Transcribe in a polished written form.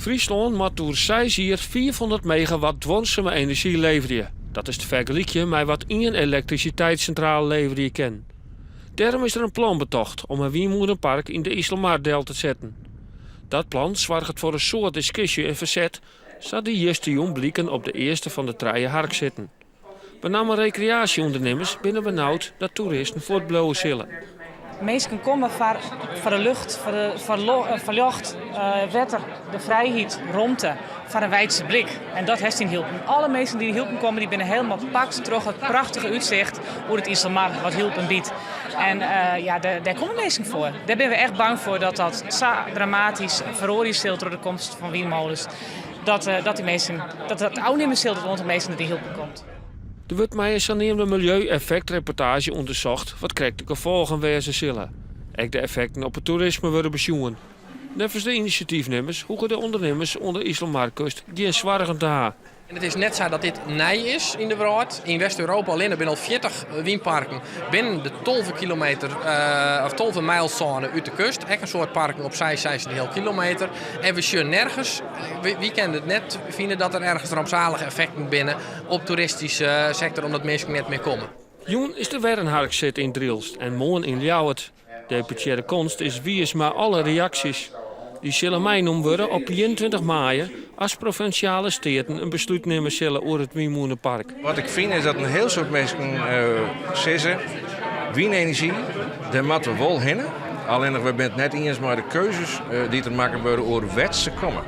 Fryslân moat oer seis jier 500 megawatt duorsume enerzjy leverje. Dat is te fergelykjen mei wat ien elektrisiteitssintrale leverje kin. Dêrom is der in plan betocht om in wynmûnepark yn de Iselmar del te setten. Dat plan soarget foar in soad diskusje en ferset, sa die justerjûn bliken op de earste fan de trije harksitten. Benammen rekreaasje-ûndernimmers binne benaud dat toeristen fuortbliuwe sille. Minsken komme foar foar de lucht, foar de foar foar ljocht, wetter, de frijheid, romte, foar in wijdse blik. En dat hast yn Hylpen. Alle minsken dy't yn Hylpen komme, dy binne helemaal pakt troch it prachtige útsicht oer it Iselmar wat Hylpen biedt. En ja, dêr komme minsken foar. Dêr binne we echt bang foar dat dat sa dramatysk feroarje sil troch de komst fan wynmolens. Dat, dat dy minsken, dat dat ôfnimme sil, dat oantal minsken dat yn Hylpen komt. Der wurdt mei in saneamde miljeu-effektreportaazje ûndersocht wat krekt de gefolgen wêze sille. Ek de effekten op it toerisme wurde besjoen. Neffens de inisjatyfnimmers hoege de ûndernimmers oan de Iselmarkust gjin soargen te ha. En it is net sa dat dit nij is yn de wrâld. Yn West-Europa allinne binne al 40 wynparken binnen de 12 kilometer of 12 mijlsône út de kust. Ek in soad parken op 6, 6,5 kilometer. En we sjogge nergens, wy kinne it net fine dat der ergens rampsalige effekten binne op toeristyske sektor omdat minsken net mear komme. Jûn is der wer in harksit yn Drylts en moarn yn Ljouwert. Deputearre Konst is wiis mei alle reaksjes. Dy sille meinommen wurde op 21 maaie as Provinsjale Steaten in beslút nimme sille oer it wynmûnepark. Wat ik fyn is dat in hiel soad minsken sizze, wynenerzjy, dêr moatte we wol hinne. Allinnich we binne it net iens mei de keuzes dy't der makke wurde oer wêr't se komme.